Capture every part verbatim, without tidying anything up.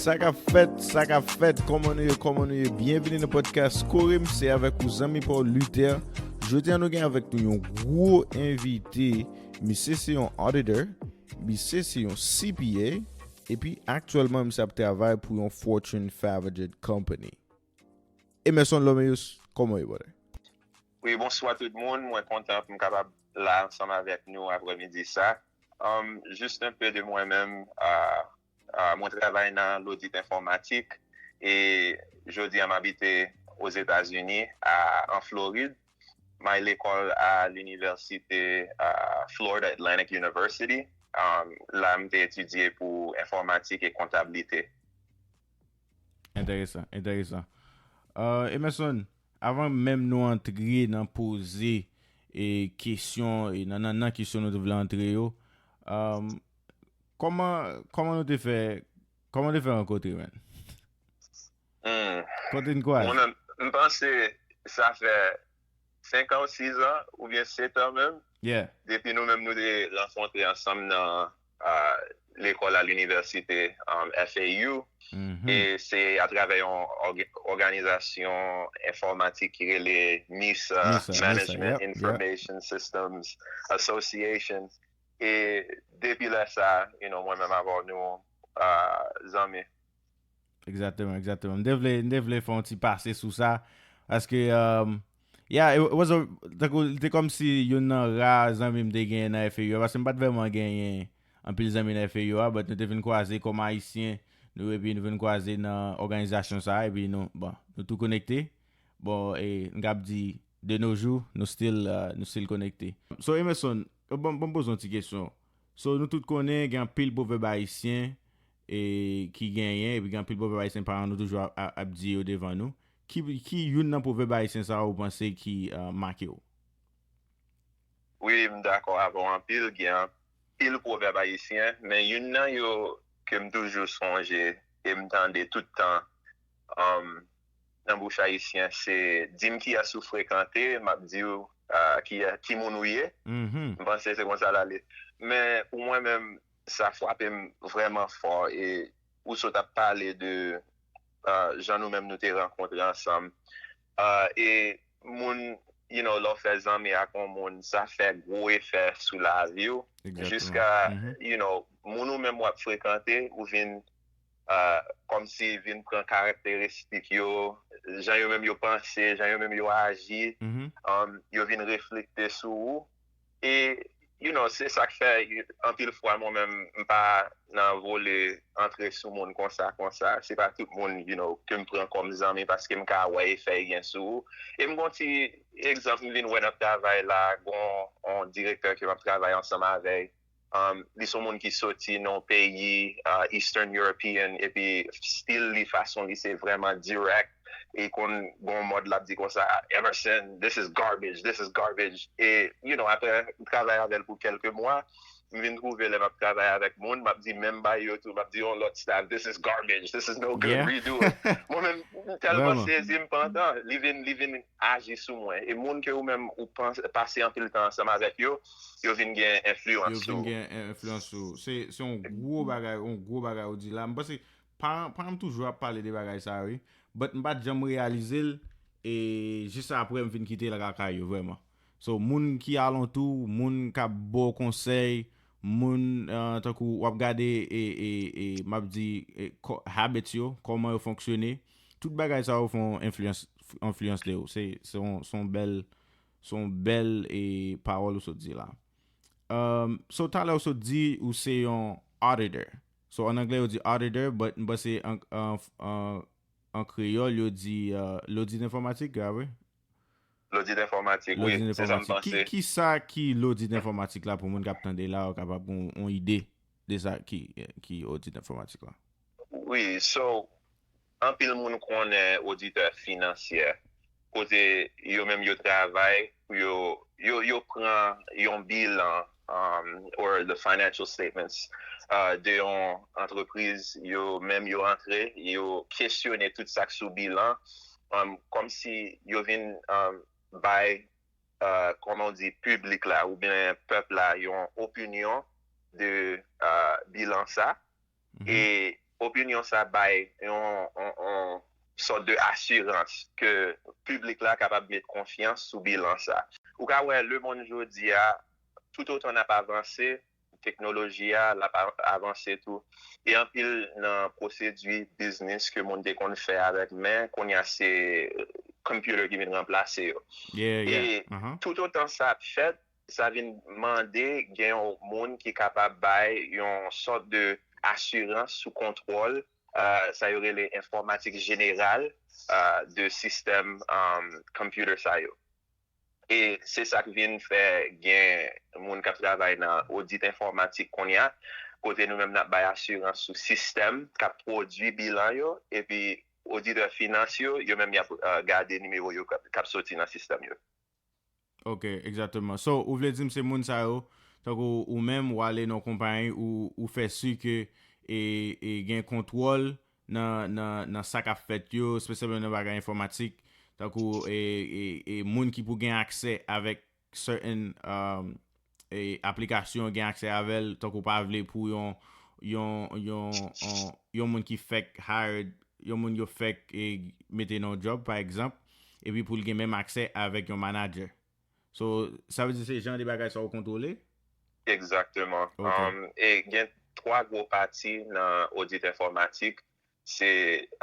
Sa k ap fèt, sa k ap fèt, kòman nou ye, kòman nou ye? Byenvini nan podcast Kore M, se avèk ou zanmi pa w Luther. Jodi a nou gen avèk nou yon gwo envite, misye se yon auditor, misye se yon C P A, epi aktyèlman misye ap travay pou yon Fortune five hundred company. Emerson Lomeus, kòman w ye, brother? Wi, bonswa tout moun. Mwen kontan pou m kapab la ansanm avèk nou aprèmidi sa. Um, juste un peu de mwen menm. Uh, uh, mwen travay nan lodit enfòmatik e jodi a m abite Ozetazini, a, an Florid. M al lekòl a linivèsite uh, Florida Atlantic University. Um, la, m te etidye pou enfòmatik e kontablite. Enteresan, enteresan. Uh, Emerson, avan menm nou antre nan poze e kesyon e nan nan nan kesyon nou te vle antre yo, um, kòman kòman nou te fè kòman nou te fè rankontre, man? Hmm. Kote n kwaze? Mwen menm, m panse sa fè senk an ou sis an oubyen set an menm. Yeah. Depi nou menm nou te rankontre ansanm nan uh, lekòl a linivèsite um, F A U. Mhm. E se atravè yon òg- òganizasyon enfòmatik ki rele MISA, MISA, MISA, Management yep, yep. Information Systems Association. E depi lè sa, you know, mwen menm avè w nou uh, zanmi. Egzakteman, egzakteman. M te vle, m te vle fè yon ti pase sou sa. Paske, um, yeah, it was a, tankou, li te kòmsi youn nan ra zanmi m te genyen nan F A U a, paske m pa t vrèman genyen anpil zanmi nan F A U a, but nou te vin kwaze kòm Ayisyen, nou epi nou vin kwaze nan òganizasyon sa, epi nou, bon, nou tou konekte. Bon, e m kab di, de nos jours, nou still, uh, nou still konekte. So, Emerson, bon, bon, poze yon ti kesyon. So, nou tout konnen, gen anpil pwovèb ayisyen e ki genyen, epi gen anpil pwovèb ayisyen paran nou toujou ap, ap, ap di yo devan nou. Ki, ki youn nan pwovèb ayisyen sa ou panse ki uh, make w? Wi, m dakò avè w anpil. Gen anpil pwovèb ayisyen, men youn nan yo ke m toujou sonje e m tande tout tan um, nan bouch ayisyen, se di m kiyès ou frekante, m ap di w uh, ki, ki moun ou ye. Mhm. M panse se konsa l ale. Men pou mwen menm, sa frape m vrèman fò e ou sot ap pale de uh, jan nou menm nou te rankontre ansanm. Uh, e moun, you know, lè w fè zanmi ak yon moun, sa fè gwo efè sou lavi w. Egzakteman. Jiska, Mhm. you know, moun ou menm w ap frekante, ou vin uh, kòmsi vin pran karakteristik yo, jan yo menm yo panse, jan yo menm yo aji, Mhm. um, yo vin reflekte sou ou. E, you know, se sa k fè anpil fwa mwen menm m pa nan vole antre sou moun konsa, konsa. Se pa tout moun, you know, ke m pran kòm zanmi paske m ka wè efè l gen sou ou. E m gon ti egzanp m vin wè nan travay la, gon yon direktè ke m ap travay ansanm avè l. Um, li se yon moun ki soti nan yon peyi uh, Eastern European, epi stil li, fason li se vrèman direct. E konn gon mòd l ap di konsa, "Emerson, this is garbage, this is garbage." E, you know, apre m travay avè l pou kèlke mwa, m vin twouve lè m ap travay avèk moun, m ap di menm bagay yo tou, m ap di yon lòt staff, "This is garbage, this is no good, Yeah. Redo it." Mwen menm, m tèlman Vrèman. Sezi, m pantan, li vin, li vin aji sou mwen. E moun ke ou menm ou pase anpil tan ansanm avèk yo, yo vin gen enfliyans Yo sou vin gen enfliyans sou. Se se yon gwo bagay, yon gwo bagay ou di la. M panse paran paran m toujou ap pale de bagay sa, wi. But m pa t janm reyalize l e jis apre m vin kite l lakay yo vrèman. So, moun ki alantou, moun k ap ba w konsèy, moun uh, tankou w ap gade e, e, e m ap di e, habits yo, kòman yo fonksyone. Tout bagay sa yo fè yon enfliyans enfliyans de ou. Se se yon, se yon bèl se yon bèl e pawòl ou sot di la. Um, so, talè ou sot di ou se yon auditor. So, an anglè yo di auditor, but m panse an, an, an, an kreyòl yo di uh, lodit enfòmatik, a vre? Lodit enfòmatik, wi, se sa m panse. Ki sa ki lodit enfòmatik la pou moun k ap tande la, yo kapab gen yon ide de sa ki, ki odit enfòmatik la? Wi, so, anpil moun konnen oditè finansyè, kote yo menm yo travay pou yo, yo, yo pran yon bilan um, or the financial statements uh, de yon antrepriz, yo menm yo antre, yo kesyone tout sa k sou bilan, um, kòmsi yo vin um, bay, uh, kòman w di, piblik la oubyen pèp la yon opinyon de uh, bilan sa. E opinyon sa bay yon, yon, yon sòt de asirans ke piblik la kapab met konfyans sou bilan sa. Ou ka wè lemonn jodi a, toutotan n ap avanse, teknoloji a l ap a- avanse tou. E anpil nan pwosedi biznis ke moun te konn fè avèk men, kounye a se computer ki vin ranplase yo. Yeah, yeah. E toutotan sa ap fèt, sa vin mande gen yon moun ki kapab bay yon sòt de asirans sou kontwòl, uh, sa yo rele enfòmatik jeneral, uh, de sistèm um, computer sa yo. E se sa k vin fè gen moun k ap travay nan odit enfòmatik kounye a, kote nou menm n ap bay asirans sou sistèm k ap pwodui bilan yo, epi oditè finans yo, yo menm y ap uh, gade nimewo yo k ap, k ap soti nan sistèm yo. Ok, egzakteman. So, ou vle di m se moun sa yo, tankou ou menm, ou ale nan yon konpayi, ou, ou fè si ke e, e gen kontwòl nan, nan, nan sa k ap fèt yo, espesyalman nan bagay enfòmatik, tankou e, e, e moun ki pou gen aksè avèk certain um, e aplikasyon gen aksè avè l, tankou pa vle pou yon yon yon yon, yon moun ki fèk hired, yon moun yo fèk e, mete nan yon job pa egzanp, epi pou l gen menm aksè avèk yon manager. So, sa vle di se jan de bagay sa ou kontwole? Egzakteman. Um, e gen twa gwo pati nan odit enfòmatik. Se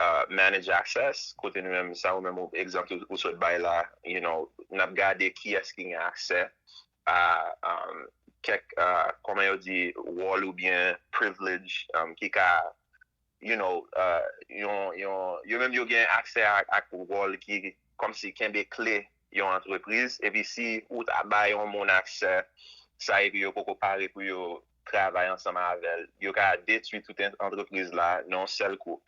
uh, manage access, kote nou menm sa ou menm egzanp ou sot bay la, you know, n ap gade kiyès ki gen aksè a um, kèk, uh, kòman yo di, wòl oubyen privilege um, ki ka, you know, uh, yon, yon, yo menm yo gen aksè ak, ak wòl ki kòmsi kenbe kle yon antrepriz, epi si ou ta bay yon moun aksè sa epi yo poko pare pou yo travay ansanm avè l, yo ka detwi tout antrepriz la nan yon sèl kou.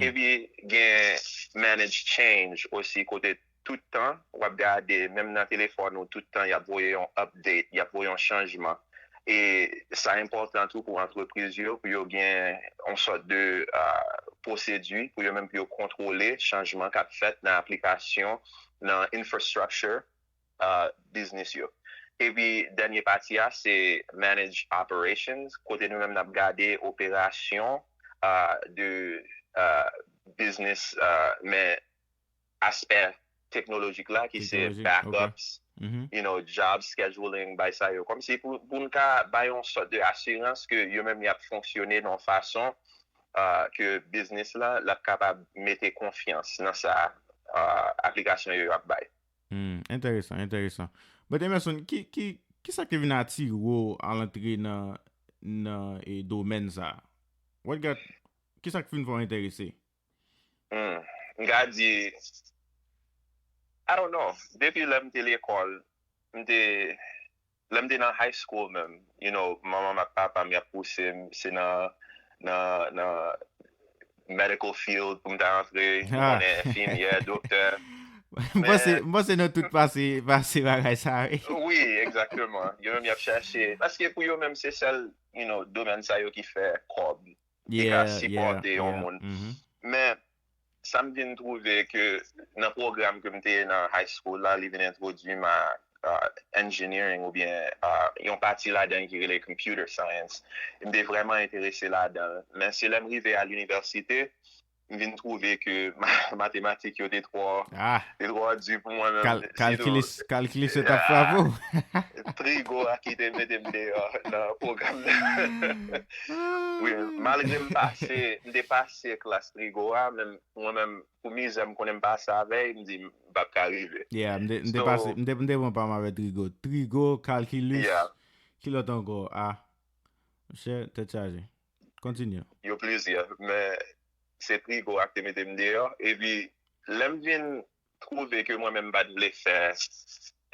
Epi gen manage change osi, kote tout tan w ap gade, menm nan telefòn ou, tout tan y ap voye yon update, y ap voye yon chanjman. E sa enpòtan tou pou antrepriz yo, pou yo gen yon sòt de uh, pwosedi, pou yo menm pou yo kontwole chanjman k ap fèt nan aplikasyon, nan infrastructure uh, biznis yo. Epi dènye pati a se manage operations, kote nou menm n ap gade operasyon uh, de uh, biznis, uh, men aspè teknolojik la ki se backups, you know, job scheduling, bay sa yo. Kòmsi pou, pou n ka bay yon sòt de asirans ke yo menm y ap fonksyone nan yon fason uh, ke biznis la l ap kapab mete konfyans nan sa uh, aplikasyon yo ap bay. Hmm, enteresan, enteresan. But Emerson, ki, ki, ki sa ki te vin atire w al antre nan, nan e, domèn sa? What got, ki sa ki fin fè w enterese? Hmm, m ka di, I don't know, depi lè m te lekòl, m te, lè m te nan high school menm, you know, manman m ak papa m y ap pouse m, se nan, nan, nan medical field pou m ta antre, ou konnen enfimyè, doktè. M panse, m panse nou tout pase, pase bagay sa, wi. Wi, egzakteman. Yo menm y ap chache, paske pou yo menm se sèl, you know, domèn sa yo ki fè kòb, ki ka sipòte yon moun. Men, sa m vin twouve ke nan pwogram ke m te ye nan high school la, li vin entwodui m a uh, engineering oubyen uh, yon pati ladan ki rele computer science. M te vrèman enterese ladan l. Men se lè m rive a linivèsite, m vin twouve ke matematik yo te twò, te twò di pou mwen menm. Kalkilis, kalkilis yo t ap frape w. Trigo a ki te mete m deyò nan pwogram nan. Wi, malgre m pase, m te pase klas trigo a, men mwen menm, pou mizè m konnen m pase avè l, m di m p ap ka rive. Yeah, m te, m te pase, m te, m te pran pa m avè trigo. Trigo, kalkilis, ki lòt ankò? Ah, monchè, tèt chaje. Kontinye. Yo plizyè, men se trigo a k te mete m deyò. Epi, lè m vin twouve ke mwen menm m pa t vle fè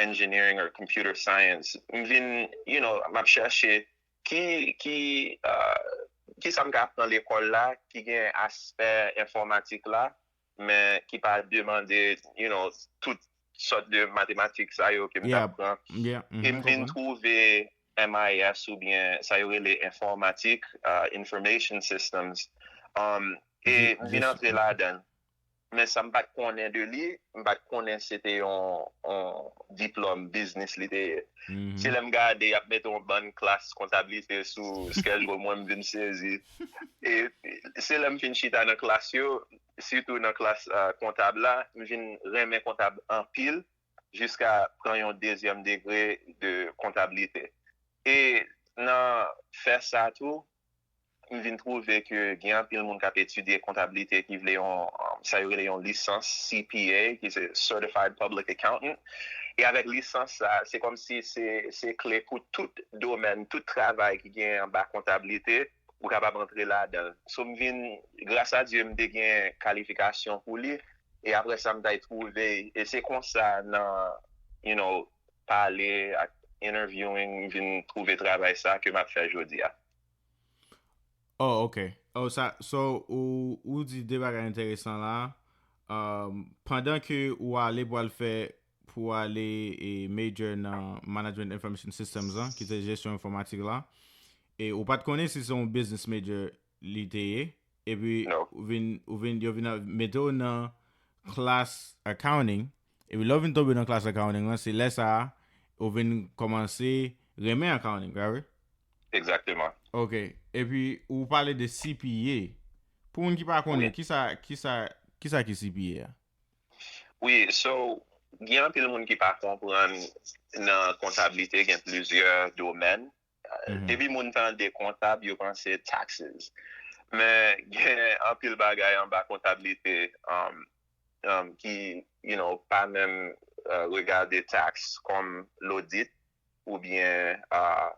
engineering or computer science, m vin, you know, m ap chèche ki, ki, uh, ki sa m ka aprann lekòl la, ki gen aspè enfòmatik la, men ki pa demande, you know, tout sòt de matematik sa yo ke m t ap pran. E m vin twouve M I S oubyen sa yo rele enfòmatik, uh, information systems. Um, e m vin antre ladan l. men sa m pa t konnen de li, m pa t konnen se te yon, yon diplòm biznis li te ye. Se lè m gade, y ap mete yon bann klas kontablite sou schedule mwen, m vin sezi. E se lè m fin chita nan klas yo, sitou nan klas uh, kontab la, m vin renmen kontab anpil, jiska pran yon dezyèm degre de kontablite. E nan fè sa tou, m vin twouve ke gen anpil moun k ap etidye kontablite ki vle yon, um, sa yo rele yon lisans C P A, ki se Certified Public Accountant. E avèk lisans sa, se kòmsi se, se kle pou tout domèn, tout travay ki gen anba kontablite, ou kapab antre ladan l. So, m vin, gras a Dye, m te gen kalifikasyon pou li, e apre sa, m t al twouve, e se konsa nan, you know, pale ak interviewing, m vin twouve travay sa ke m ap fè jodi a. Oh, ok. Oh, sa, so, ou, ou di de bagay enteresan la. Um, pandan ke ou ale pou al fè, pou ale e major nan Management Information Systems la, ki se jesyon enfòmatik la, e ou pa t konnen si se yon business major li te ye, epi ou vin, ou vin, yo vin mete w nan klas accounting, epi lè w vin tonbe nan klas accounting lan, se lè sa a, ou vin kòmanse renmen accounting, pa vre? Egzakteman. Ok. Epi ou pale de C P A. Pou moun ki pa konnen, kisa, kisa, kisa ki C P A a? Wi, so, gen anpil moun ki pa konprann nan kontablite, gen plizyè domèn. Depi moun tande kontab, yo panse taxes. Men gen anpil bagay anba kontablite um, um, ki, you know, pa menm uh, regade tax kòm lodit oubyen uh,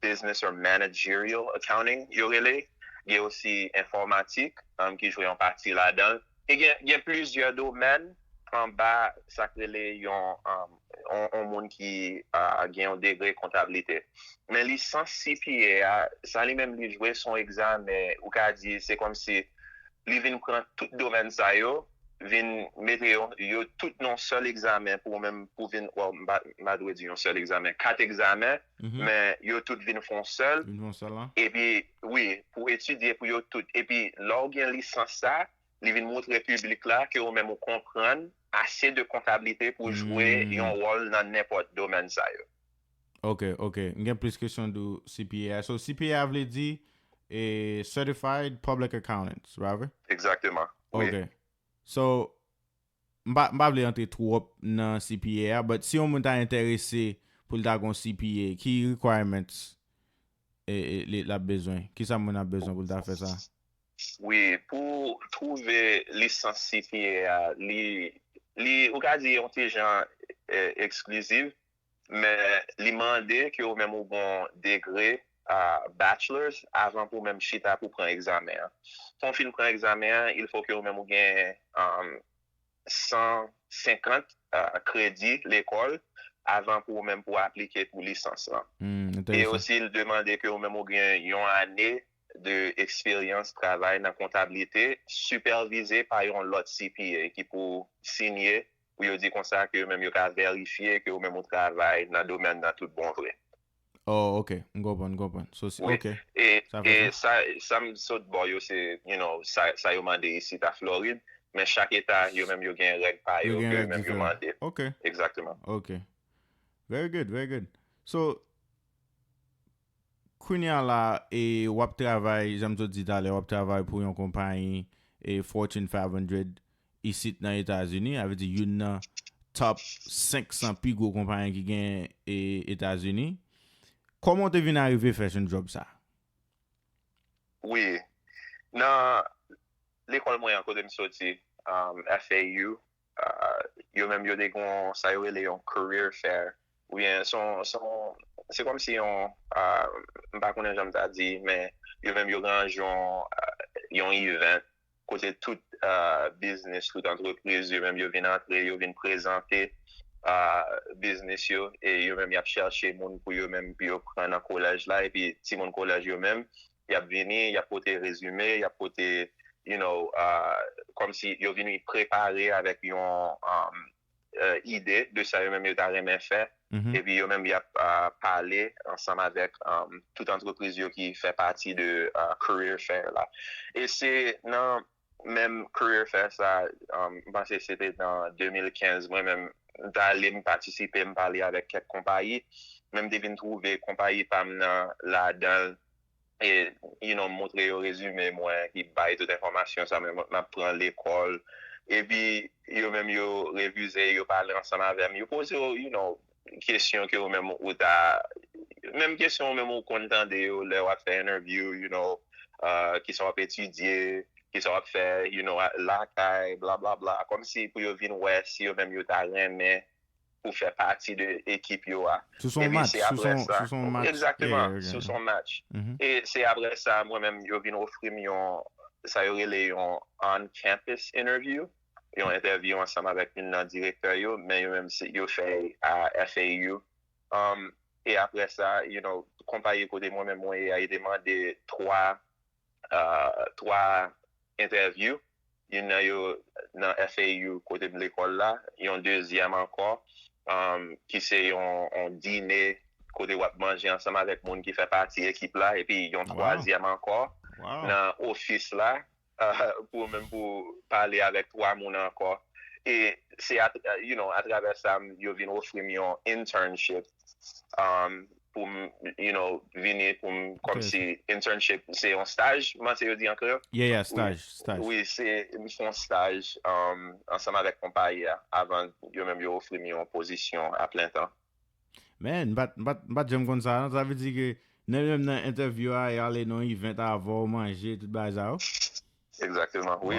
business or managerial accounting, yo rele. Gen osi enfòmatik um, ki jwe yon pati ladan l. E gen, gen plizyè domèn anba sa k rele yon, um, yon, yon moun ki uh, gen yon degre kontablite. Men lisans C P A a, sa li menm li jwe se yon egzamen, ou ka di, se kòmsi li vin pran tout domèn sa yo, vin mete yo, yo tout nan yon sèl egzamen pou ou menm, pou vin, well, m pa, m pa dwe di yon sèl egzamen, kat egzamen, men yo tout vin fè yon sèl. Vin fè yon sèl la. Epi, wi, pou etidye pou yo tout. Epi, lè w gen lisans sa, li vin montre piblik la ke ou menm ou konprann ase de kontablite pou jwe yon wòl nan nenpòt domèn sa yo. Ok, ok. M gen plis kesyon de C P A. So, C P A vle di e Certified Public Accountants, pa vre? Egzakteman. Ok. So, m pa, m pa vle antre twòp nan C P A a, but si yon moun ta enterese pou l ta gon C P A, ki requirements e, e, li, l ap bezwen? Kisa moun ap bezwen pou l ta fè sa? Wi, pou twouve lisans C P A a, li, li, ou ka di yon ti jan eh, eksklizif, men li mande ke ou menm ou gon degre uh, bachelor's avan pou ou menm chita pou pran egzamen an. Pou w fin pran egzamen an, il fo ke ou menm ou gen um, san senkant uh, kredi lekòl avan pou ou menm pou aplike pou lisans lan. Hmm, e osi, li demande ke ou menm ou gen yon ane de eksperyans travay nan kontablite, sipèvize pa yon lòt C P A ki pou sinye, pou yo di konsa ke yo menm yo ka verifye ke ou menm ou travay nan domèn nan tout bon vre. Oh, ok. M konprann, m konprann. So, si, ok. E, e sa, sa m sot ba w yo, se, you know, sa, sa yo mande isit a Florid, men chak eta, yo menm yo gen règ pa yo, ke yo menm yo mande. Ok. Egzakteman. Ok. Very good, very good. So, kounye a la, e w ap travay, jan m te di talè, w ap travay pou yon konpayi e Fortune five hundred isit nan Etazini, a vle di youn nan top senk san pi gwo konpayi ki gen e Etazini. Kòman w te vin arive fè jwenn djòb sa? Wi. Nan lekòl mwen an kote m soti, um, F A U, uh, yo menm yo te gon sa yo rele yon career fair. Oubyen se yon, se yon, se kòmsi yon, uh, m pa konnen jan m ta di, men yo menm yo ranje yon, uh, yon event kote tout uh, biznis, tout antrepriz, yo menm yo vin antre, yo vin prezante uh, biznis yo, e yo menm y ap chèche moun pou yo menm pou yo pran nan kolèj la, epi timoun kolèj yo menm, y ap vini, y ap pote rezime, y ap pote, you know, uh, kòmsi yo vini prepare avèk yon um, uh, ide de sa yo menm yo ta renmen fè. Epi yo menm y ap uh, pale ansanm avèk um, tout antrepriz yo ki fè pati de uh, Career Fair la. E se nan menm career fair sa, um, m panse se te nan de mil kenz, mwen menm, m t ale, m patisipe, m pale avèk kèk konpayi, men m te vin twouve konpayi pa m nan ladan l, e, you know, m montre yo rezime mwen, ki bay tout enfòmasyon sa, men mwen, m ap pran lekòl. Epi, yo menm, yo revize, yo pale ansanm avè m, yo poze w, you know, kesyon ke ou menm ou ta, menm kesyon ou menm ou konn tande yo lè w ap fè interview, you know, uh, kisa w ap etidye, kisa w ap fè, you know, lakay, bla, bla, bla. Kòmsi pou yo vin wè si yo menm yo ta renmen pou fè pati de ekip yo a. Sou son match, sou son, sou son match. Egzakteman, sou son match. E se apre sa, mwen menm, yo vin ofri m yon, sa yo rele yon on-campus interview, yon entèvyou ansanm avèk youn nan direktè yo, men yo menm, yo fè a F A U. Um, e apre sa, you know, konpayi kote mwen menm mwen ye a, yo te mande twa, uh, twa entèvyou. Youn nan yo nan F A U kote m lekòl la, yon dezyèm ankò, um, ki se yon, yon dine kote w ap manje ansanm avèk moun ki fè pati ekip la, epi yon twazyèm ankò nan ofis la, uh, pou menm pou pale avèk twa moun ankò. E se, at, you know, atravè sa, yo vin ofri m yon internship, um, pou m, you know, vini pou m, kòmsi internship, se yon staj, kòman se yo di an kreyòl? Yeah, yeah, staj, staj. Wi, se, m fè yon staj, um, ansanm avèk konpayi a, avan yo menm yo ofri m yon pozisyon a plen tan. Man, m pa t, m pa t, m pa t janm konn sa, non? Sa vle di ke nan, menm nan entèvyou a, y ale nan event avè w, manje, tout bagay sa yo? Egzakteman, wi.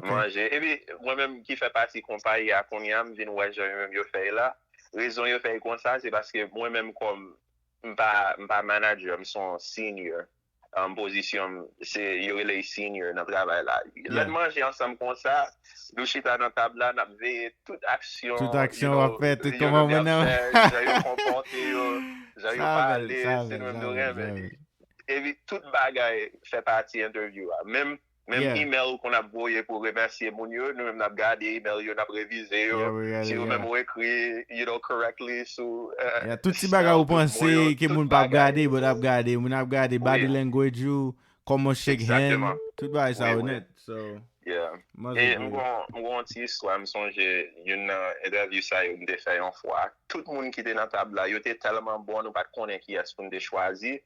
Manje. Epi, mwen menm ki fè pati konpayi a kounye a, m vin wè jan yo menm yo fè l la. Rezon yo fè l konsa, se paske mwen menm kòm m pa, m pa manager, m se yon senior. Um, pozisyon m, se, yo rele l senior nan travay la. Lè n manje ansanm konsa, nou chita nan tab la, n ap veye tout aksyon, tout aksyon w ap fè, tout kòmantè w ap fè, jan yo konpòte yo, jan yo pale, se nou menm nou renmen li. Epi tout bagay fè pati entèvyou a. Menm, menm email ou konn ap voye pou remèsye moun yo, nou menm n ap gade email yo, n ap revize yo. Si yo menm ou ekri, you know, correctly sou, uh, tout ti bagay ou panse ke moun p ap gade, but ap gade. Moun ap gade body language ou, kòman w shake hand, tout bagay sa yo nèt. So, yeah. E m gon, m gon ti istwa, m sonje youn nan entèvyou sa yo m te fè yon fwa. Tout moun ki te nan tab la, yo te tèlman bon, nou pa t konnen kiyès pou n te chwazi.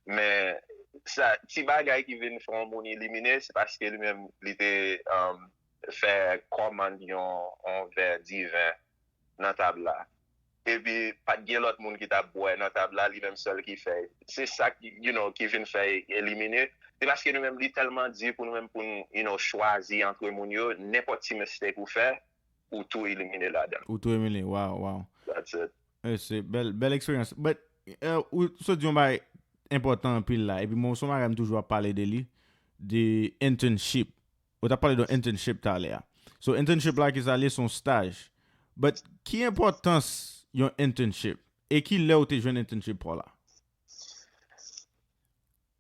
Men sa, ti bagay ki vin fè yon moun elimine, se paske li menm, li te, um, fè kòmand yon, yon vè diven nan tab la. Epi, pa t gen lòt moun ki t ap bwè nan tab la, li menm sèl ki fè. Se sa ki, you know, ki vin fè elimine. Se paske nou menm, li tèlman di pou nou menm, pou n, you know, chwazi antre moun yo, nenpòt ti mistake ou fè, ou tou elimine ladan l. Ou tou elimine, wow, wow. That's it. Eh, se bèl, bèl eksperyans. But, eh, ou sot di yon bagay enpòtan anpil la, epi mwen, se yon bagay m toujou ap pale de li, de internship. Ou t ap pale de internship talè a. So, internship la, ki sa l ye, se yon staj. But, ki enpòtans yon internship? E ki lè ou te jwenn internship pa w la?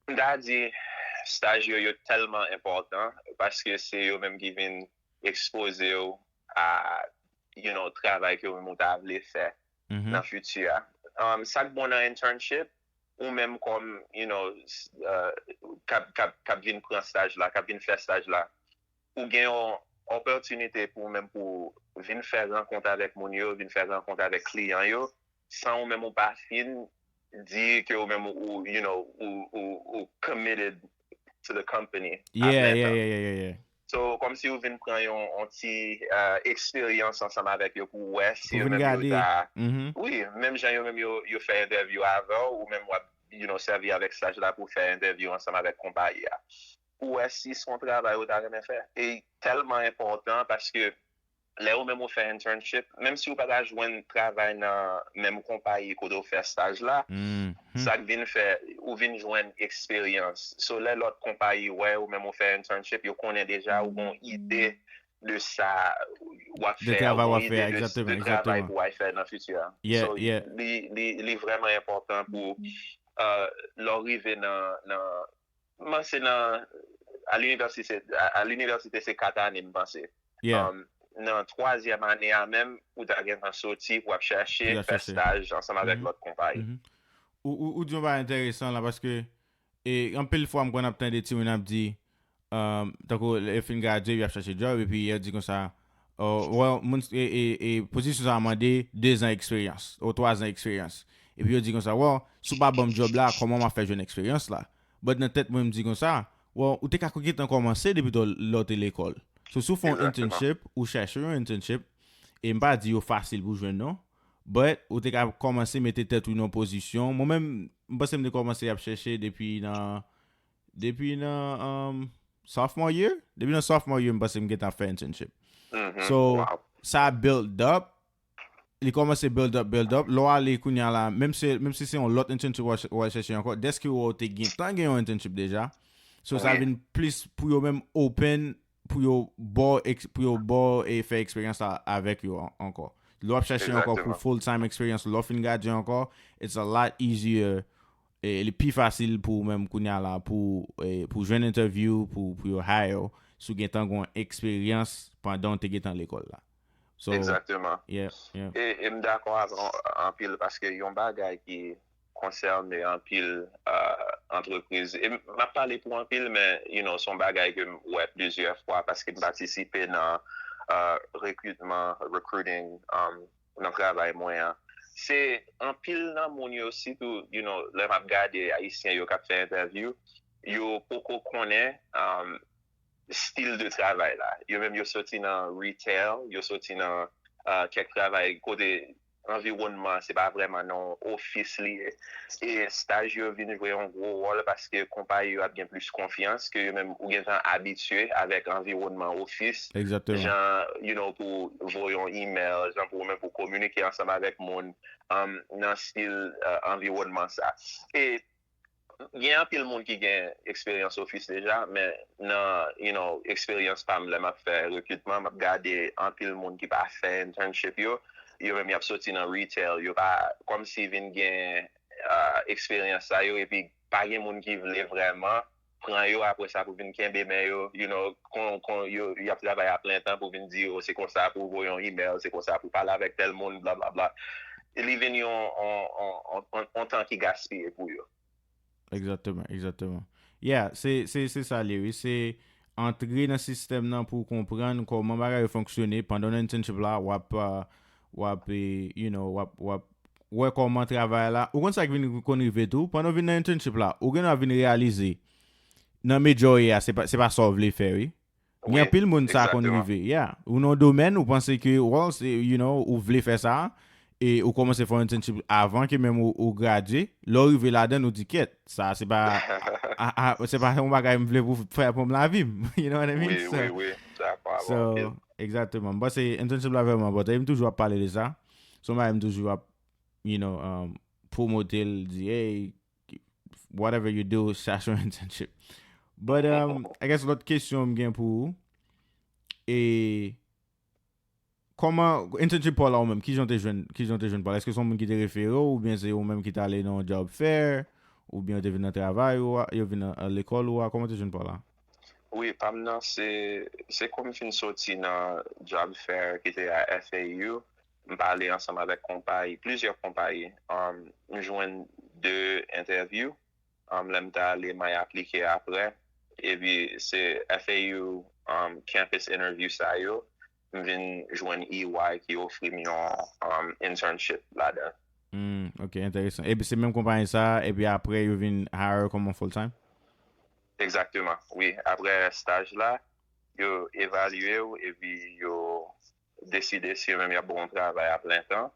M ta di, staj yo, yo tèlman enpòtan, paske se yo menm ki vin ekspoze w a, you know, travay ke ou menm ou ta vle fè nan fiti a. Um, sa k bon nan internship, ou menm kòm, you know, s-, uh, k ap, k ap, k ap vin pran staj la, k ap vin fè staj la, ou gen yon opòtinite pou ou menm pou vin fè rankont avèk moun yo, vin fè rankont avèk kliyan yo, san ou menm ou pa fin di ke ou menm ou, you know, ou, ou, ou committed to the company a plen tan. So, kòmsi ou vin pran yon, yon ti, uh, eksperyans ansanm avèk yo pou wè si yo menm yo ta, wi, menm jan yo menm yo, yo fè entèvyou avè w, ou menm w ap, you know, sèvi avèk staj la pou fè entèvyou ansanm avèk konpayi a. Pou wè si se yon travay ou ta renmen fè. E tèlman enpòtan paske lè ou menm ou fè internship, menm si ou pa ta jwenn travay nan menm konpayi kote ou fè staj la, sa k vin fè, ou vin jwenn eksperyans. So, lè lòt konpayi wè ou menm ou fè internship, yo konnen deja ou gen yon ide de sa w ap fè, ou gen yon ide de, de travay pou w al fè nan fiti a. So, li, li, li vrèman enpòtan pou, uh, lè w rive nan, nan, m panse nan, a linivèsite, a, a linivèsite se kat ane, m panse. Um, nan twazyèm ane a menm, ou ta gentan soti pou w ap chache fè staj ansanm avèk lòt konpayi. Ou, ou, ou di yon bagay enteresan la, paske, e, anpil fwa m konn ap tande timoun ap di, um, tankou yo fin gradye, y ap chèche djòb, epi yo di konsa, oh, well, moun, e, e, e pozisyon sa a mande de zan eksperyans, ou twa zan eksperyans. Epi yo di konsa, well, si w pa ban m djòb la, kòman m ap fè jwenn eksperyans la? But nan tèt mwen, m di konsa, well, ou te ka gentan kòmanse depi lè w te lekòl. So, si w fè yon internship, ou chèche yon internship, e m pa di yo fasil pou jwenn non, but ou te ka kòmanse mete tèt ou nan yon pozisyon. Mwen menm, m panse m te kòmanse ap chèche depi nan, depi nan, um, sophomore year. Depi nan sophomore year, m panse m gentan ap fè internship. So, sa build up, li kòmanse build up, build up. Lè w ale kounye a la, menm si, menm si se yon lòt internship w al chèche ankò, dèske w te gentan gen yon internship deja. So, sa vin plis pou yo menm open, pou yo ba w, pou yo ba w e fè eksperyans la avèk yo ankò. Lè w ap chèche ankò pou full time eksperyans, lè w fin gradye ankò, it's a lot easier, e li pi fasil pou ou menm kounye a la, pou, e, pou jwenn interview, pou, pou yo hire w, si w gentan gen yon eksperyans pandan w te gentan lekòl la. So, Egzakteman. Yeah, yeah. E, e m dakò avè w anpil paske yon bagay ki konsène anpil uh, antrepriz. E m ap pale pou anpil, men you know, se yon bagay ke m wè plizyè fwa paske m patisipe nan uh, rekritman, recruiting, um, nan travay mwen an. Se anpil nan moun yo, sitou, you know, lè m ap gade Ayisyen yo k ap fè entèvyou, yo poko konnen um, stil de travay la. Yo menm yo soti nan retail, yo soti nan uh, kèk travay kote anviwònman se pa vrèman nan yon ofis li ye. E staj yo vin jwe yon gwo wòl paske konpayi yo ap gen plis konfyans ke yo menm ou gentan abitye avèk anviwònman ofis. Egzakteman. Jan, you know, pou voye yon email, jan pou ou menm pou kominike ansanm avèk moun um, nan stil uh, anviwònman sa. E gen anpil moun ki gen eksperyans ofis deja, men nan, you know, eksperyans pa m lè m ap fè rekritman, m ap gade anpil moun ki pa fè internship yo, yo menm y ap soti nan retail, yo pa kòmsi vin gen uh, eksperyans sa yo, epi pa gen moun ki vle vrèman pran yo apre sa pou vin kenbe men yo, you know, kon, kon yo, y ap travay a plen tan pou vin di yo se konsa pou voye yon email, se konsa pou pale avèk tèl moun, bla bla bla. Li vin yon, yon, yon, yon, yon tan ki gaspiye pou yo. Egzakteman, egzakteman. Yeah, se, se, se sa li ye, wi. Se antre nan sistèm nan pou w konprann kòman bagay yo fonksyone. Pandan w nan internship la, w ap, uh, w ap, eh, you know, w ap, w ap wè kòman travay la. Ou konn sa k vin konn rive tou? Pandan w vin nan internship la, ou gen dwa vin reyalize nan medya w ye a, se pa, se pa sa w vle fè, wi. Gen anpil moun sa konn rive. Yeah. Ou nan yon domèn, ou panse ke, well, se, you know, ou vle fè sa, e ou kòmanse fè yon internship avan ke menm ou, ou gradye. Lè w rive ladan, ou di, kèt, sa se pa, a, a, se pa yon bagay m vle pou fè pou m lavi m. You know what I mean? Wi, wi, wi. Dakò avè w anpil. Egzakteman. M panse internship la vrèman enpòtan. E m toujou ap pale de sa. Se yon bagay m toujou ap, you know, um, pwomote l, di, hey, whatever you do, chache yon internship. But, um, I guess lòt kesyon m gen pou ou, e kòman, internship pa w la ou menm, kijan w te jwenn, kijan w te jwenn pa w la? Èske se yon moun ki te refere w, oubyen se ou menm ki t ale nan yon job fair, oubyen yo te vin nan travay ou a, yo vin nan, nan lekòl ou a, kòman w te jwenn pa w la? Wi, pa m nan, se, se kou m fin soti nan job fair ki te a F A U, m pale ansanm avèk konpayi, plizyè konpayi. Um, m jwenn de entèvyou. Um, lè m t ale, m al aplike apre. Epi se F A U um, campus interview sa yo, m vin jwenn E Y ki ofri m yon um, internship ladan. Hmm, ok, enteresan. Epi se menm konpayi sa, epi apre yo vin hire kòman full time? Egzakteman, wi. Apre staj la, yo evalye w epi yo deside si yo menm y ap ba w yon travay a plen tan.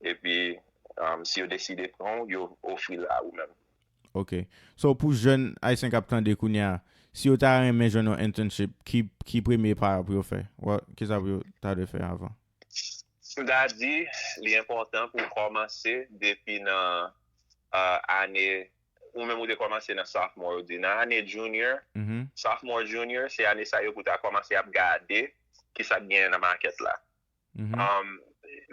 Epi, um, si yo deside pran w, yo ofri l a ou menm. Ok. So, pou jèn ayisyen k ap tande kounye a, si yo ta renmen jwenn yon internship, ki, ki premye pa yo pou yo fè? Wè, kisa pou yo ta dwe fè avan? M ta di, li enpòtan pou w kòmanse depi nan uh, ane, ou menm ou te kòmanse nan sophomore, ou di nan ane junior, Mhm. sophomore, junior, se ane sa yo pou w ta kòmanse ap gade kisa k genyen nan makèt la. Mhm. Um,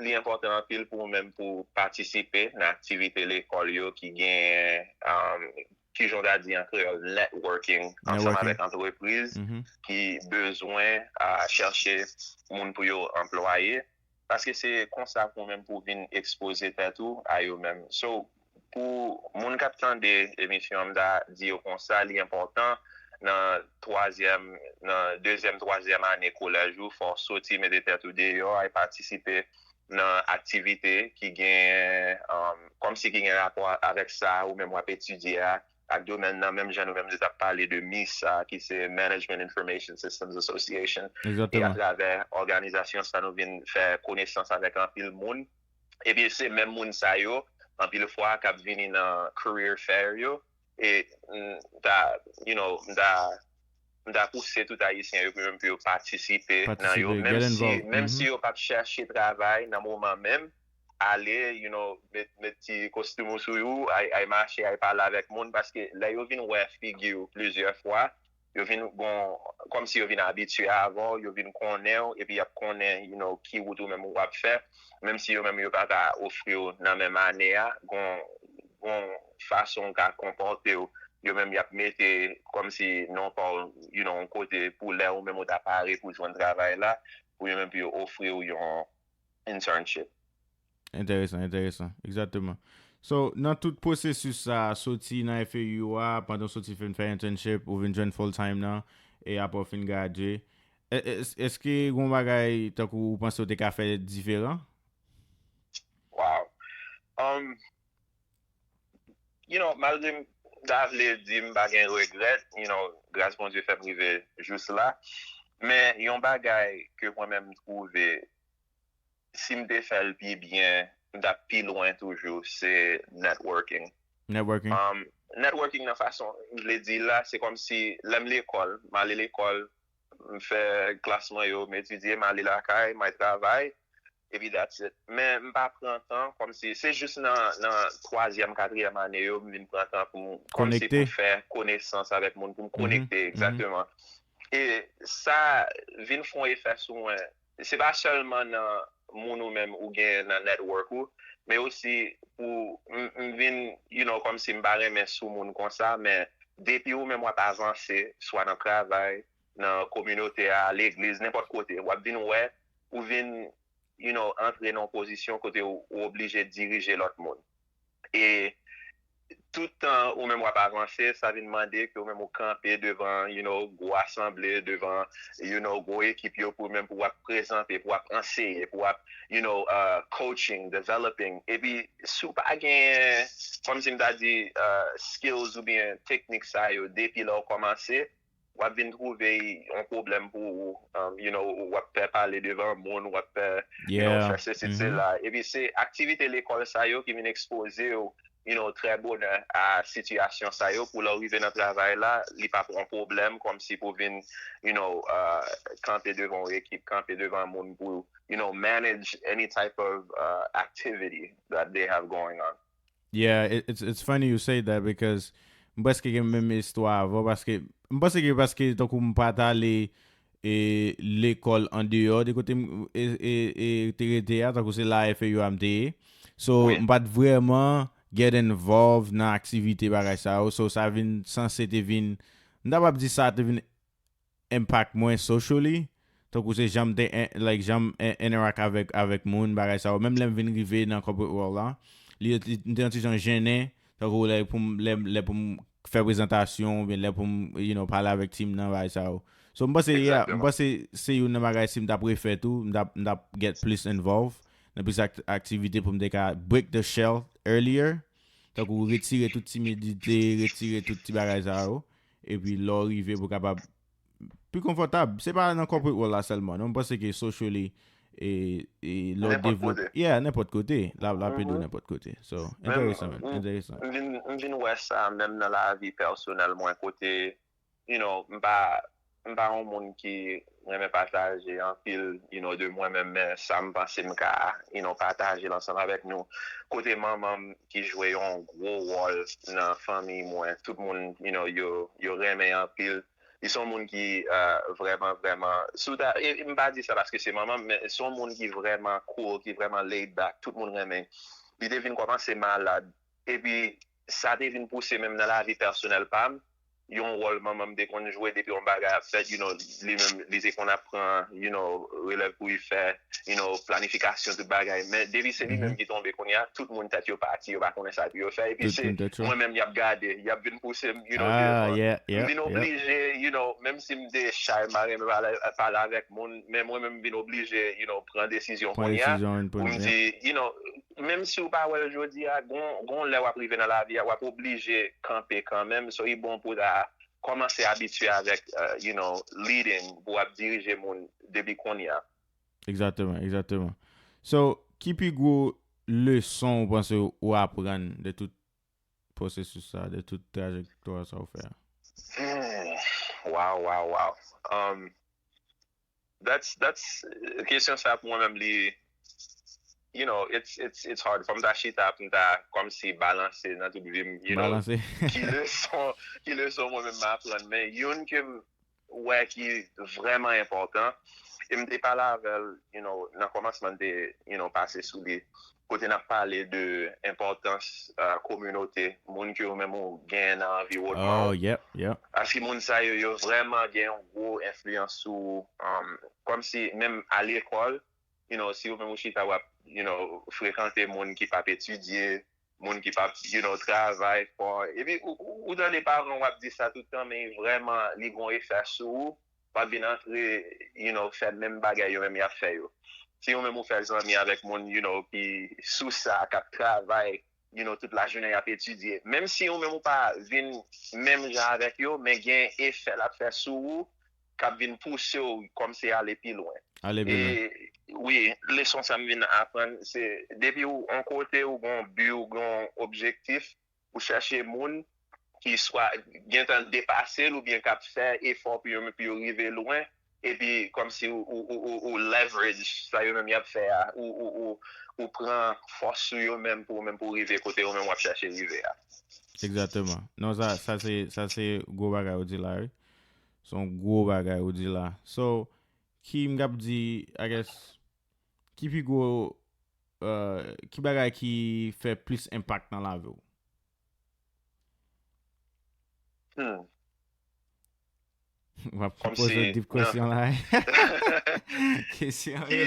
li enpòtan anpil pou ou menm pou w patisipe nan aktivite lekòl yo ki genyen, um, kijan w ta di an kreyòl, networking ansanm Networking. Avèk antrepriz Mhm. ki bezwen a chèche moun pou yo anplwaye. Paske se konsa pou ou menm pou w vin ekspoze tèt ou a yo menm. So, pou moun k ap tande emisyon an, m ta di yo konsa, li enpòtan nan twazyèm, nan dezyèm, twazyèm ane kolèj ou, fò w soti mete tèt ou deyò, al patisipe nan aktivite ki gen, um, kòmsi ki gen rapò avèk sa ou menm w ap etidye a, ak domèn nan, menm jan nou menm nou t ap pale de mis sa, ki se Management Information Systems Association, e atravè òganizasyon sa nou vin fè konesans avèk anpil moun, epi se menm moun sa yo, anpil fwa, k ap vini nan career fair yo, e m ta, you know, m ta, m ta pouse tout Ayisyen yo pou yo, pou yo patisipe nan yo, menm si, menm si yo p ap chèche travay nan moman menm, ale, you know, met, met ti kostim ou sou ou, ay, ay mache, ay pale avèk moun, paske lè yo vin wè figi w plizyè fwa, yo vin gon, kòmsi yo vin abitye avè w, yo vin konnen w, epi y ap konnen, you know, ki wout ou menm ou ap fè, menm si yo menm yo pa ka ofri w nan menm ane a, gon, gon fason w ka konpòte w, yo menm y ap mete kòmsi non pa w, you know, yon kote pou lè ou menm ou ta pare pou jwenn travay la, pou yo menm pou yo ofri w yon internship. Enteresan, enteresan. Egzakteman. So, nan tout pwosesis sa, soti nan F A U a, pandan w soti fin fè internship, ou vin jwenn full time nan, e apre w fin gradye, e- e- èske gen yon bagay tankou ou panse w te ka fè diferan? Wow. Um, you know, malgre m ta vle di m pa gen regrèt, you know, gras Bondye fè m rive jous la. Men yon bagay ke mwen menm m twouve, si m te fè l pi byen, m t ap pi lwen toujou, se networking. Networking. Um, networking nan fason m vle di l la, se kòmsi lè m lekòl, m ale lekòl, m fè klas mwen yo, m etidye, m ale lakay, m al travay, epi that's it. Men m pa pran tan, kòmsi, se jis nan, nan twazyèm, katriyèm ane yo, m vin pran tan pou m, kòmsi pou m fè konesans avèk moun, pou m konekte, egzakteman. E sa vin fè yon efè sou mwen. Se pa sèlman nan moun ou menm ou gen nan network ou, men osi pou m, m vin, you know, kòmsi m pa renmen sou moun konsa, men depi ou menm w ap avanse, swa nan travay, nan kominote a, legliz, nenpòt kote, w ap vin wè, ou vin, you know, antre nan yon pozisyon kote ou, ou oblije dirije lòt moun. E tout tan ou menm w ap avanse, sa vin mande ke ou menm ou kanpe devan, you know, gwo asanble, devan, you know, gwo ekip yo pou menm pou w ap prezante, pou w ap anseye, pou w ap, you know, uh, coaching, developing. Epi si w pa gen, kòmsi m ta di, uh, skills oubyen teknik sa yo depi lè w kòmanse, w ap vin twouve yon pwoblèm pou ou, um, you know, w ap pè pale devan moun, w ap pè, you know, fè sesi, sela. Epi se aktivite lekòl sa yo ki vin ekspoze w, you know, trè bonè a sitiyasyon sa yo, pou lè w rive nan travay la, li p ap yon pwoblèm, kòmsi pou vin, you know, uh, kanpe devan yon ekip, kanpe devan moun pou, you know, manage any type of uh, activity that they have going on. Yeah, it, it's, it's funny you say that because m prèske gen menm istwa avè w, paske m panse ke paske tankou m pa t ale e, lekòl andeyò de kote m e, e, e, te rete a, tankou se la F A U a m te ye. So, m pa t vrèman get involved nan aktivite bagay sa yo. So, sa vin sanse te vin, m ta p ap di sa te vin impact mwen socially. Tankou se jan m te, en- like, jan m en- interact avèk, avèk moun, bagay sa yo. Menm lè m vin rive nan corporate world la, li, li, m te yon ti jan jennen. Tankou lè pou m, lè, lè pou m fè prezantasyon, oubyen lè pou m, you know, pale avèk team nan, bagay sa yo. So, m panse, yeah, m panse se youn nan bagay si m t ap refè tou, m t ap, m t ap get plis involved nan plis ak- aktivite pou m te ka break the shell earlier. Tankou retire tout timidite, retire tout ti bagay sa yo. Epi lè w rive pou w kapab pi konfòtab. Se pa nan corporate world la sèlman, non. M panse ke socially, e, e lè w devlope, yeah, nenpòt kote. L ap, l ap ede w nenpòt kote. So, enteresan, man. Enteresan. M vin, m vin wè sa menm nan lavi pèsonèl mwen, kote, you know, m pa, m pa yon moun ki renmen pataje anpil, you know, de mwen menm, men sa m panse m ka, you know, pataje l ansanm avèk nou. Kote manman m ki jwe yon gwo wòl nan fanmi mwen, tout moun, you know, yo, yo renmen anpil. Li se yon moun ki uh, vrèman, vrèman, si w ta, e, e m pa di sa paske se manman m, men se yon moun ki vrèman cool, ki vrèman laid back, tout moun renmen. Li te vin kòmanse malad, epi sa te vin pouse menm nan lavi pèsonèl pa m, yon wòl manman m te konn jwe depi yon bagay ap fèt, you know, li menm, li te konn ap pran, you know, relèv pou li fè, you know, planifikasyon, tout bagay. Men depi se li menm ki tonbe kounye a, tout moun tèt yo pati, yo pa konnen sa pou yo fè. Epi se mwen menm y ap gade, y ap vin pouse m, you know, devan. M vin oblije, you know, menm si m te chay, m pa renmen pale, pale avèk moun, men mwen menm m vin oblije, you know, pran desizyon kounye a pou m di, you know, menm si w pa wè l jodi a, gon, gon lè w ap rive nan lavi a, w ap oblije kanpe kanmenm. So, li bon pou w ta kòmanse abitye avèk, uh, you know, leading, pou w ap dirije moun depi kounye a. Egzakteman, egzakteman. So, ki pi gwo leson ou panse ou aprann de tout pwosesis sa, de tout trajektwa sa ou fè a? Hmm. Wow, wow, wow. Um, that's, that's, kesyon sa pou mwen menm li, you know, it's, it's, it's hard. Fò m ta chita pou m ta kòmsi balanse nan tout vi m, you know. Balanse. Ki leson, ki leson mwen menm m aprann, men youn ke m wè ki vrèman enpòtan, e m te pale avè l, you know, nan kòmansman m te, you know, pase sou li, kote n ap pale de enpòtans uh, kominote, moun ke ou menm ou gen nan anviwònman. Oh, yep, yep. Paske moun sa yo, yo vrèman gen yon gwo enfliyans sou ou. Um, kòmsi menm a lekòl, you know, si ou menm ou chita w ap, you know, frekante moun ki p ap etidye, moun ki p ap, you know, travay fò. Epi ou, ou, ou tande paran w ap di sa tout tan, men vrèman, li gon efè sou ou. W ap vin antre, you know, fè menm bagay yo menm y ap fè yo. Si ou menm ou fè zanmi avèk moun, you know, ki sou sa, k ap travay, you know, tout lajounen y ap etidye. Menm si ou menm ou pa vin menm jan avèk yo, men gen efè l ap fè sou ou, k ap vin pouse w kòmsi ale pi lwen. Ale pi lwen. E, wi, leson sa m vin aprann, se depi ou yon kote, ou gen yon bi, ou gen yon objektif, ou chèche moun ki swa gentan depase l oubyen k ap fè efò pou yo, pou yo rive lwen, epi kòmsi ou, ou, ou, ou, ou leverage sa yo menm y ap fè a, ou, ou, ou, ou pran fòs sou yo menm pou ou menm pou w rive kote ou menm w ap chèche rive a. Egzakteman. Non, sa, sa se, sa se gwo bagay ou di la, wi. Se yon gwo bagay ou di la. So, ki m t ap di, I guess, ki pi gwo, uh, ki bagay ki fè plis enpak nan lavi w? Hmm. W ap poze deep question la. Kesyon yo.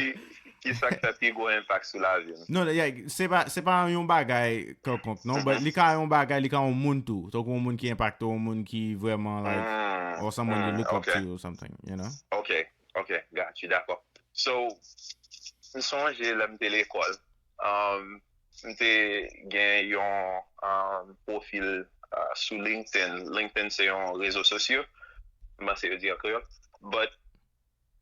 Ki sa k fè pi gwo enpak sou lavi m? Non, se pa, se pa yon bagay kèlkonk, non, but li ka yon bagay, li ka yon moun tou. Tankou yon moun ki enpakte w, yon moun ki vrèman, like, or someone you look up to or something, you know? Ok, ok, got you, dakò. So, m sonje lè m te lekòl, um, m te gen yon um, pwofil uh, sou LinkedIn. LinkedIn se yon rezo sosyo, m panse yo di an kreyòl. But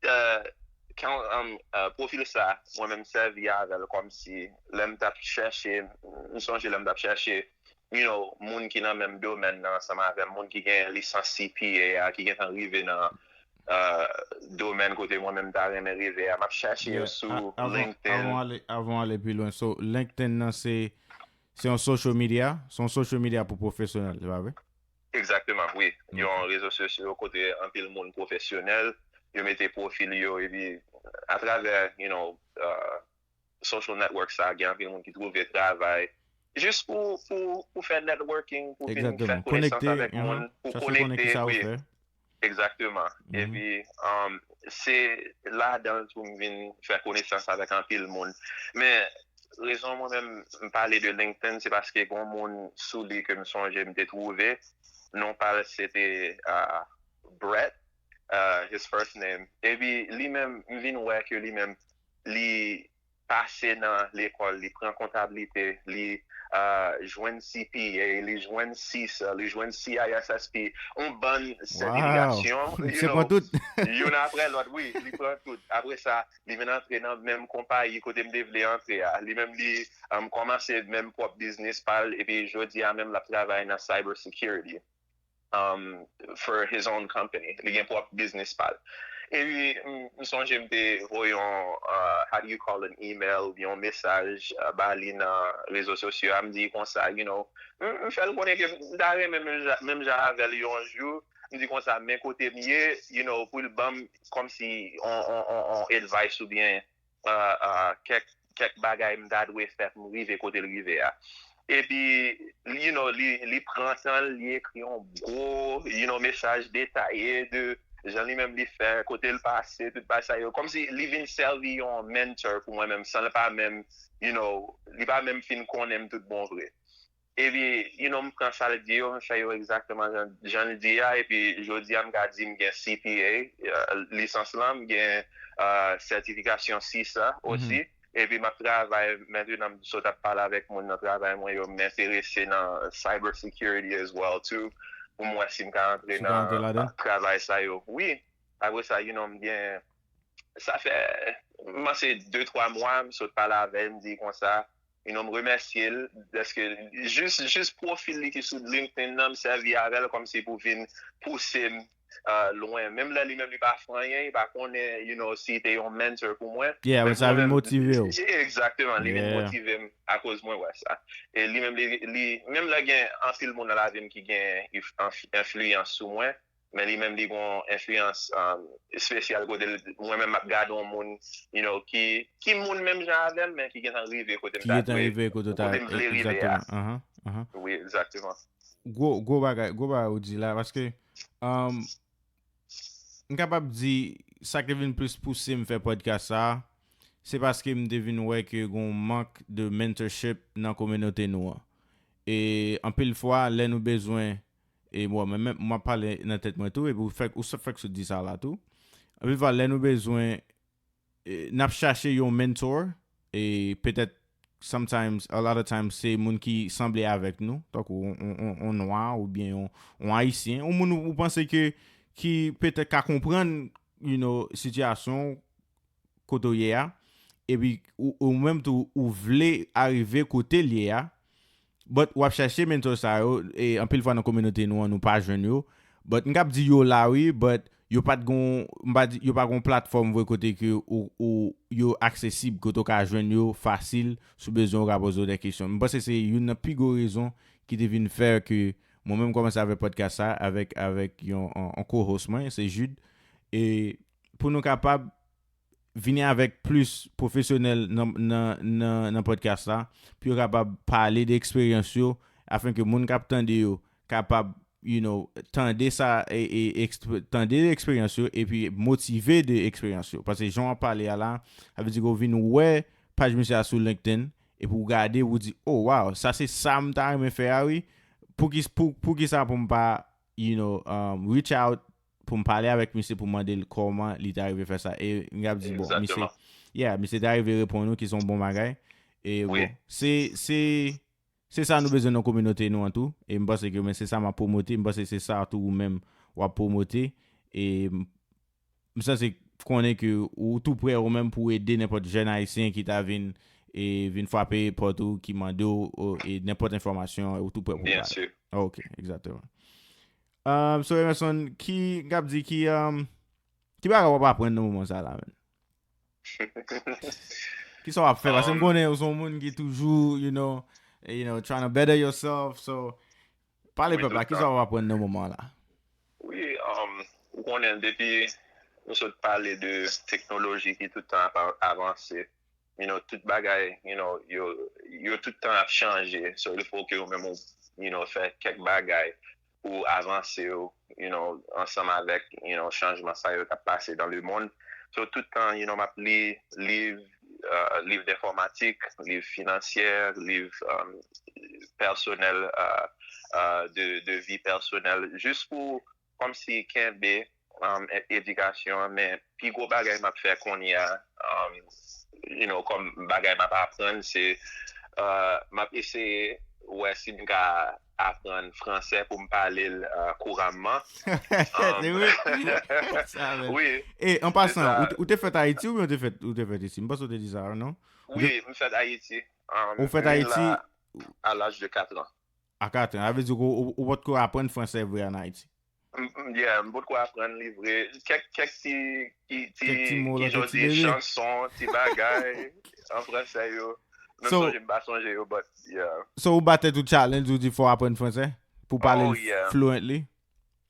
uh, kan, um, uh, pwofil sa, mwen menm sèvi avè l kòmsi lè m t ap chèche, m sonje lè m t ap chèche, you know, moun ki nan menm domèn nan ansanm avè m, moun ki gen lisans C P A a, ki gentan rive nan uh, domèn kote mwen menm m ta renmen rive a. M ap chèche yo sou LinkedIn. Avan ale, avan ale pi lwen, so LinkedIn nan se, se yon social media, se yon social media pou pwofesyonèl, se pa vre? Egzakteman, wi. Yon rezo sosyo kote anpil moun pwofesyonèl, yo mete pwofil yo, epi atravè, you know, uh, social network sa, gen anpil moun ki twouve travay. Jis pou, pou, pou fè networking, pou vin fè konesans avèk moun, pou konekte, wi. Egzakteman. Epi, um, se ladan l tou m vin fè konesans avèk anpil moun. Men, rezon mwen menm m pale de LinkedIn, se paske gen yon moun sou li ke m sonje m te twouve. Non pa l, se te uh, Brett, uh, his first name. Epi, li menm, m vin wè ke li menm, li pase nan lekòl, li pran kontablite, li uh, jwenn C P A, li jwenn CISA, li jwenn C I S S P, yon bann sètifikasyon, you know, youn apre lòt, wi, li pran tout. Apre sa, li vin antre nan menm konpayi kote m te vle antre a. Li menm, li um, kòmanse menm pwòp biznis pa l, epi jodi a menm, l ap travay nan cyber security. Um, for his own company. Li gen pwòp biznis pa l. Epi, m sonje m te voye yon, uh, how do you call an email, oubyen yon mesaj uh, ba li nan rezo sosyo a, m di konsa, you know, m fè l konnen ke m ta renmen menm jan avè l yon jou, m di konsa, men kote m ye, you know, pou l ban m kòmsi on, on, on, on advice oubyen uh, uh, kèk, kèk bagay m ta dwe fè pou m rive kote l rive a. Epi, you know, li, li pran tan l, li ekri yon gwo, you know, mesaj detaye de jan li menm li fè, kote l pase, tout bagay sa yo. Kòmsi li vin sèvi yon mentor pou mwen menm, san l pa menm, you know, li pa menm fin konnen m tout bon vre. Epi, you know, m pran sa l di yo, m fè yo egzakteman jan, jan l di a, epi jodi a m ka di m gen C P A, uh, lisans lan, m gen uh, sètifikasyon CISA osi. Epi m ap travay, mentnan m sot ap pale avèk moun nan travay mwen yo, m enterese nan cyber security as well too, pou m wè si m ka antre nan uh, travay sa yo. Wi, apre sa, you know, m gen, sa fè, m panse de twa mwa, m sot pale avè l, m di konsa, you know, m remèsye l, dèske jis, jis pwofil li ki sou LinkedIn nan, m sèvi avè l kòmsi pou vin pouse m uh, lwen. Menm lè li menm li pa fè anyen, li pa konnen, you know, si te yon mentor pou mwen. Yeah, men sa vin motive w. Egzakteman, li vin motive m akoz mwen wè sa. E li menm, li, li, menm lè gen anpil moun nan lavi m ki gen enfliyans sou mwen, men li menm li gon enfliyans um, espesyal kote mwen menm m ap gade yon moun, you know, ki, ki moun menm jan avè m, men ki gentan rive kote m ta dwe, kote m vle rive a. Wi, egzakteman. Gwo, gwo bagay, gwo bagay ou di la, paske um, m kapab di sa ki te vin plis pouse m fè podcast sa, se paske m te vin wè ke gon mank de mentorship nan kominote nou an. E anpil fwa, lè nou bezwen, e bon, mwen menm, m ap pale nan tèt mwen tou, epi ou fèk, ou fèk sot di sa la tou. Anpil fwa, lè nou bezwen, e, n ap chache yon mentor, e petèt, sometimes, a lot of times, se moun ki sanble avèk nou, tankou yon, yon, yon, yon nwa oubyen yon, yon ayisyen, yon moun ou, ou panse ke, ki petèt ka konprann, you know, sitiyasyon kote w ye a, epi ou, ou menm tou, ou vle arive kote l ye a, but w ap chache mentor sa yo, e anpil fwa nan kominote nou an, nou pa jwenn yo, but m kab di yo la wi, but yo pa t gon, m pa di, yo pa gon platfòm vre kote ke ou, ou, yo aksesib, kote w ka jwenn yo fasil, si w bezwen w ka poze yo de kesyon. M panse se youn nan pi gwo rezon ki te vin fè ke mwen menm kòmanse avèk podcast sa, avèk, avèk yon, yon, yon co-host mwen, se Jude, e pou nou kapab vini avèk plis pwofesyonèl nan, nan, nan, nan podcast la, pou yo kapab pale de eksperyans yo, afin ke moun k ap tande yo kapab, you know, tande sa, e, e, eksp-, tande de eksperyans yo, epi motive de eksperyans yo. Paske jan w ap pale a la, sa vle di ke w vin wè paj misye a sou LinkedIn, epi w gade, w di, oh, wow, sa se sa m ta renmen fè a, wi. Pou ki, pou, pou ki sa pou m pa, you know, um, reach out, pou m pale avèk misye, pou m mande l kòman li ta rive fè sa. E m ap di, bon, misye, yeah, misye ta rive reponn ou ki se yon bon bagay. E bon, se, se, se sa nou bezwen nan kominote nou an tou. E m panse ke, men se sa m ap pwomote. M panse se sa tou ou menm w ap pwomote. E m, m sanse konnen ke ou tou prè ou menm pou ede nenpòt jèn ayisyen ki ta vin, e vin frape pòt ou, ki mande w, o, e nenpòt enfòmasyon, ou tou prè pou pale. Ok, egzakteman. Um, so, Emerson, ki, m kab di, ki, um, ki bagay w ap aprann nan moman sa la, man? Ki sa w ap fè? Paske m konnen ou se yon moun ki toujou, you know, you know, trying to better yourself. So, pale pèp la, ki sa w ap aprann nan moman la? Wi, um, ou konnen, depi nou sot pale de teknoloji ki tout tan ap avanse, you know, tout bagay, you know, yo, yo tout tan ap chanje. So, il faut que ou menm ou, you know, fè kèk bagay pou avanse yo, you know, ansanm avèk, you know, chanjman sa yo k ap pase dans le monde. So, tout tan, you know, m ap li liv, uh, liv d'informatique, liv financière, liv, um, personnel, uh, uh, de, de vie personnelle, jis pou kòmsi kenbe, um, e-, edikasyon an, men pi gwo bagay m ap fè kounye a, um, you know, kòm bagay m ap aprann, se, uh, m ap eseye wè si m ka aprann fransè pou m pale l, uh, kouramman. Um, se vre? Sa, men. Wi. E, an pasan, ou, ou te fèt Ayiti oubyen ou te fèt, ou te fèt isi? M panse ou te di sa, non? Wi, m fèt Ayiti. Um, ou fèt Ayiti? À l'âge de quatre ans. A kat an. Sa vle di ke ou, ou, ou potko aprann fransè vre an Ayiti? M, m, yeah, m potko aprann li vre. Kèk, kèk ti, ti, ti, kèk ti mo, ki jan w di, chanson, ti bagay, an fransè yo. Menm sonje, m pa sonje yo, but, yeah. So, ou ba tèt ou challenge, ou di fò w aprann fransè? Pou w pale l fluently?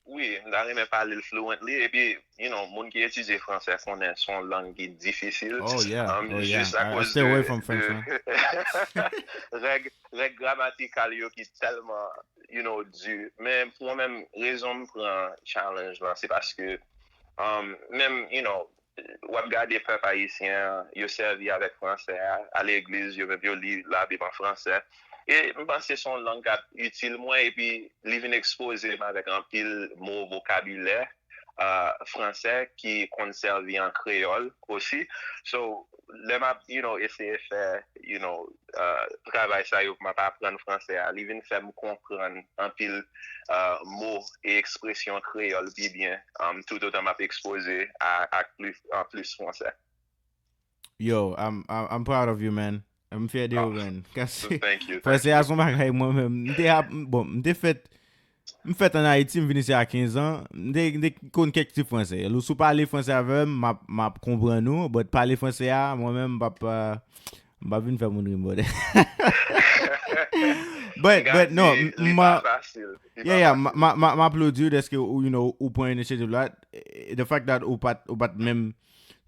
wi, m ta renmen pale l fluently. Epi, you know, moun ki etidye fransè konnen se yon lang ki difisil. Oh yeah, Um, oh yeah. Jis a I, I koz stay de, away from French, man. Règ, règ gramatikal yo ki tèlman, you know, di. Men pou mwen menm, rezon m pran challenge lan, se paske, um, menm, you know, w ap gade pèp ayisyen an, yo sèvi avèk fransè a, a legliz, yo menm yo li Labib an fransè. E m panse se yon lang k ap itil mwen, epi li vin ekspoze m avèk anpil mo, vokabilè, uh, fransè ki konn sèvi an kreyòl osi. So, lè m ap, you know, eseye fè, you know, uh, travay sa yo pou m ap aprann fransè a, li vin fè m konprann anpil uh, mo e ekspresyon kreyòl pi byen, um, toutotan m ap ekspoze a, a plis, a plis fransè. Yo, I'm, I'm, I'm proud of you, man. M fyè de ou, man. Kasi Thank you. fransè a se yon bagay mwen menm. M te ap, bon, m te fèt, m fèt an Ayiti, m vin isi a kenz an. M te, m te konn kèk ti fransè. Lè si w pale fransè avè m, m ap, m ap konprann ou. But pale fransè a, mwen menm, m p ap, uh, m p ap vin fè moun ri m, brother. But, but, no, Li m, pa m, fasil. Li yeah, pa yeah, m, fasil. m, m, m aplodi w dèske ou, you know, ou pran initiative la. Eh, the fact that ou pat, ou pat menm,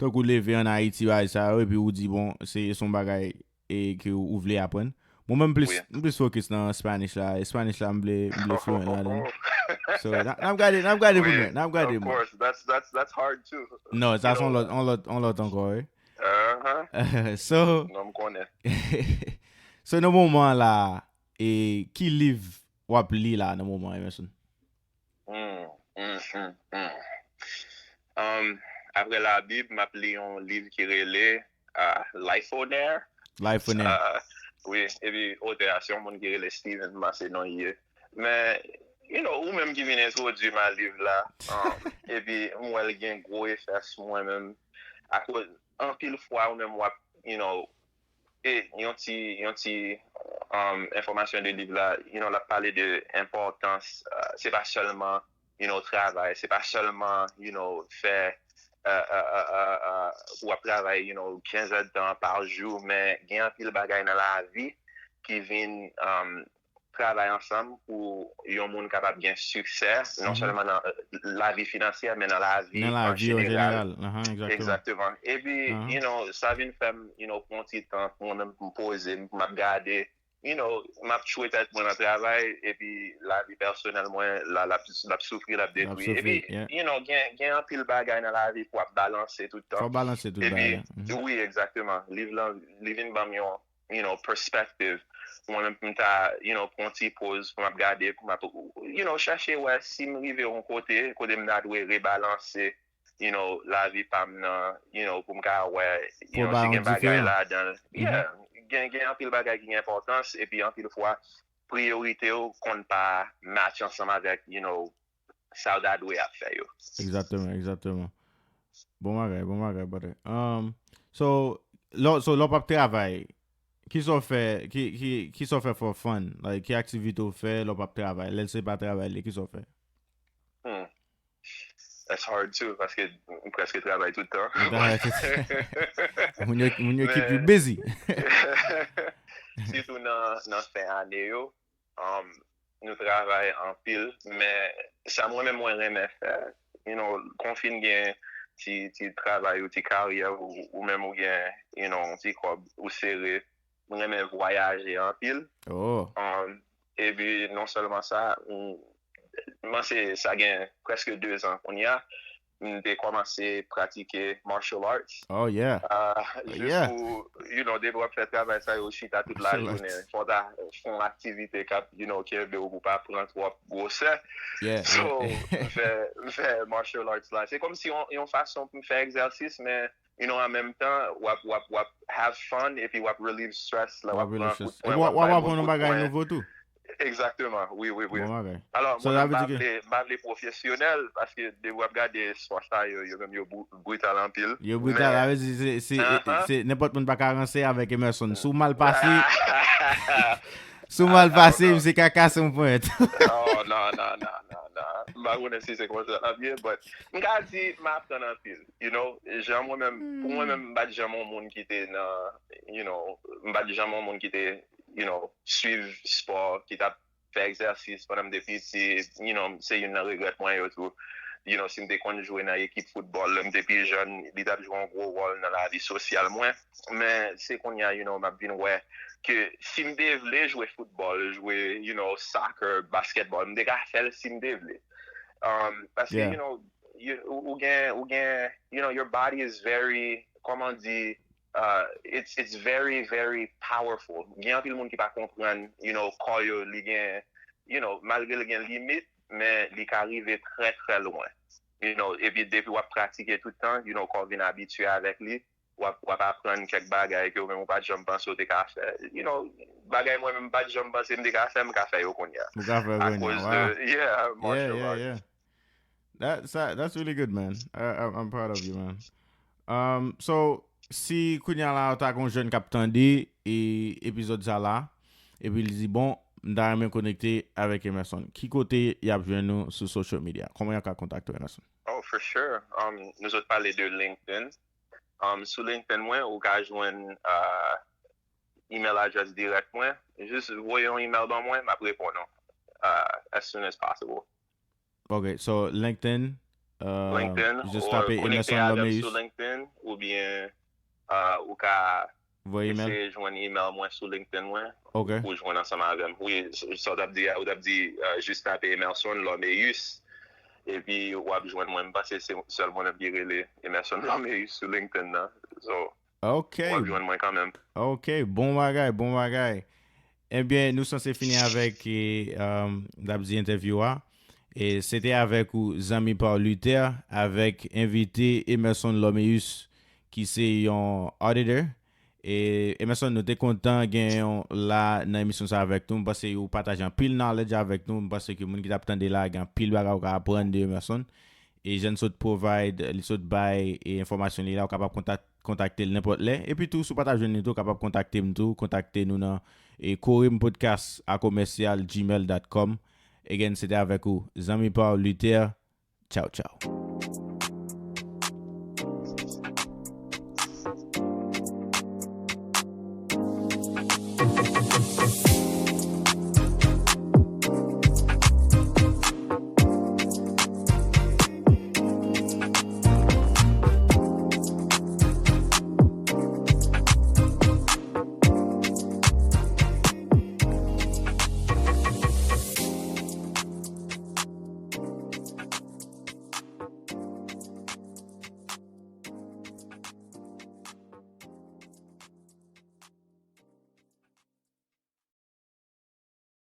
tankou leve an Ayiti, bagay sa yo, epi ou di, bon, se se yon bagay e ke ou vle aprann. Mwen menm, m plis, Wi. M plis focus nan Spanish la. E Spanish la, m vle, m vle fluent ladan. Oh, So, n ap, n ap gade, n ap gade pou wi, nou, n ap gade of pou nou. Course, that's, that's, that's hard too. Non, sa You se yon know. Lòt, yon lòt, yon lòt ankò, wi. Uh-huh. So, Non, m konnen. so nan moman la, e ki liv w ap li la nan moman, Emerson? Mm, mm, mm, mm. Um, apre Labib, m ap li yon liv ki rele uh, Life on Air. Life on Air. Uh, wi, epi otè a se yon moun ki rele Steven, m panse non ye. Men, you know, ou menm ki vin entwodui m a liv la, um, epi m wè l gen gwo efè sou mwen menm. Akoz, anpil fwa, ou menm w ap, you know, e yon ti, yon ti um, enfòmasyon de liv la, you know, l ap pale de enpòtans, uh, se pa sèlman, you know, travay, se pa sèlman, you know, fè uh, uh, uh, uh, uh, ou ap travay, you know, kenz èdtan pa jou, men gen anpil bagay nan lavi ki vin um, travay ansanm pou yon moun kapab gen siksè, non sèlman nan uh, lavi finansyè, men nan lavi Nan an lavi an jeneral. Jeneral. Ahan, exactement. Exactement. Epi, Ahan. You know, sa vin fè m, you know, pran ti tan pou mwen menm pou m poze, m ap gade, you know, m ap tchwe tèt mwen nan travay, epi lavi pèsonèl mwen, la, l ap, l ap soufri, l ap L ap detwi. soufri, Epi, yeah. You know, gen, gen anpil bagay nan lavi pou ap balanse tout tan. Fò balanse tout Epi, bagay. Mhm. Wi, egzakteman. Liv lan, li vin ban m yon, you know, perspective. Mwen menm, pou m ta, you know, pran ti poz, pou m ap gade, pou m ap, you know, chèche wè si m rive yon kote, kote m ta dwe rebalanse, you know, lavi pa m nan, you know, pou m ka wè, you Pou know, ba si yon gen bagay diferan. Ladan l. Yeah, gen, gen anpil bagay ki gen enpòtans, epi anpil fwa, priyorite w konn pa match ansanm avèk, you know, sa w ta dwe ap fè yo. Egzakteman, egzakteman. Bon bagay, bon bagay, brother. Um, so, lè, so, lè w p ap travay, ki sa w fè, ki, ki, ki sa w fè for fun? Like, ki aktivite w fè lè w p ap travay? Lè se pa travay li, ki sa w fè? Hmm. That's hard too, paske m prèske travay tout tan. Ou travay tout tan. Moun yo, moun yo keep you Men- busy. Sitou nan, nan fen ane yo, um, nou travay anpil, men sa mwen menm mwen renmen fè, you know, kon w fin gen ti, ti travay ou ti karyè ou, ou menm ou gen, you know, yon ti kòb ou sere, mwen renmen vwayaje anpil. Oh. Um, epi non sèlman sa, m m panse sa gen prèske de zan kounye a, m te kòmanse pratike martial arts. Oh yeah. Ah, jis Yeah. Pou, you know, depi w ap fè travay sa yo chita tout la Martial jounen, arts. fò w ta fè yon aktivite k ap, you know, kenbe w pou pa pran twòp gwosè. Yeah. So, Yeah. m fè, m fè martial arts la. Se kòmsi yon, yon fason pou m fè egzèsis, men, you know, an menm tan, w ap, w ap, w ap have fun, epi w ap relieve stress la, W w ap ap relieve pran stress. kout pwen, Epi w ap, w ap bay aprann yon kout bagay pwen. Nouvo tou. Egzakteman, wi, wi, wi. Bon bagay. Alò, So, mwen sa menm, m vle pa di ke vle, m pa vle pwofesyonèl, paske depi w ap gade espò sa yo, yo menm yo bru- brital anpil. Yo brital, Men- sa vle di se, se, Ahan. se nenpòt moun pa ka ranse avèk Emerson. Si w mal pase, si w mal pase, misye ka kase yon pwen. Oh, non, non, non, non, non. M pa konnen si se konsa l ap ye, but m ka di m aprann anpil, you know. Jan mwen menm, pou mwen menm, m pa t janm yon moun ki te nan, you know, m pa t janm yon moun ki te, you know, swiv spò, ki t ap fè egzèsis pandan m te piti, you know, se youn nan regrèt mwen yo tou. You know, si m te konn jwe nan ekip foutbòl lè m te pi jèn, li t ap jwe yon gwo wòl nan lavi sosyal mwen. Men se kounye a, you know, m ap vin wè ke si m te vle jwe foutbòl, jwe, you know, soccer, basketball, m te ka fè l si m te vle. Um, paske, Yeah. you know, you, ou ou gen, ou gen, you know, your body is very, kòman di, uh, it's, it's very, very powerful. Gen anpil moun ki pa konprann, you know, kò yo, li gen, you know, malgre li gen limit, men li ka rive trè, trè lwen. You know, epi depi w ap pratike tout tan, you know, kò vin abitye avèk li, w ap, w ap aprann kèk bagay ke ou menm ou pa t janm panse ou te ka fè. You know, bagay mwen menm m pa t janm panse m te ka fè, m ka fè yo kounye a. Ou ka fè kounye a, Akoz wow. de, yeah, Yeah, martial yeah, arts. Yeah. That, that, that's really good, man. I, I, I'm proud of you, man. Um, so, si kounye a la, ta gon jèn k ap tande e epizòd sa la, epi li di, bon, m ta renmen konekte avèk Emerson. Ki kote y ap jwenn nou sou social media? Kòman y ap ka kontakte w, Emerson? Oh, for sure. Um, nou sot pale de LinkedIn. Um, sou LinkedIn mwen, ou ka jwenn uh, email address direct mwen. Jis voye yon email ban mwen, m ap reponn ou uh, as soon as possible. Ok, so LinkedIn, uh, LinkedIn, just ou tape konekte Emerson avè m Lomeus, sou LinkedIn, oubyen uh, ou ka voye email. Eseye jwenn email mwen sou LinkedIn mwen Ok. Pou jwenn ansanm avè m. Wi, s- sa w t ap di a, ou t ap di uh, jis tape Emerson Lomeus. Epi w ap jwenn mwen. M panse se sèl moun ki rele Emerson Lomeus sou LinkedIn nan. So, Ok. w ap jwenn mwen kanmenm. Ok, bon bagay, bon bagay. Ebyen, nou sanse fini avèk, e, um, n ap di entèvyou a. E se te avèk ou, zanmi pa w Luther, avèk envite Emerson Lomeus, ki se yon auditor. E Emerson, nou te kontan gen yon la nan emisyon sa avèk nou. M panse ou pataje anpil knowledge avèk nou. M panse ke moun ki t ap tande la gen anpil bagay ou ka aprann de Emerson. E jan l sot provide, li sot bay e enfòmasyon li la, ou kapab kontak, kontakte l nenpòt lè. Epi tou, si w pa ta jwenn li tou, ou kapab kontakte m tou, kontakte nou nan e korem podcast a commercial gmail dot com. Again, se te avèk ou, zanmi pa w Luther. Tchaw, tchaw.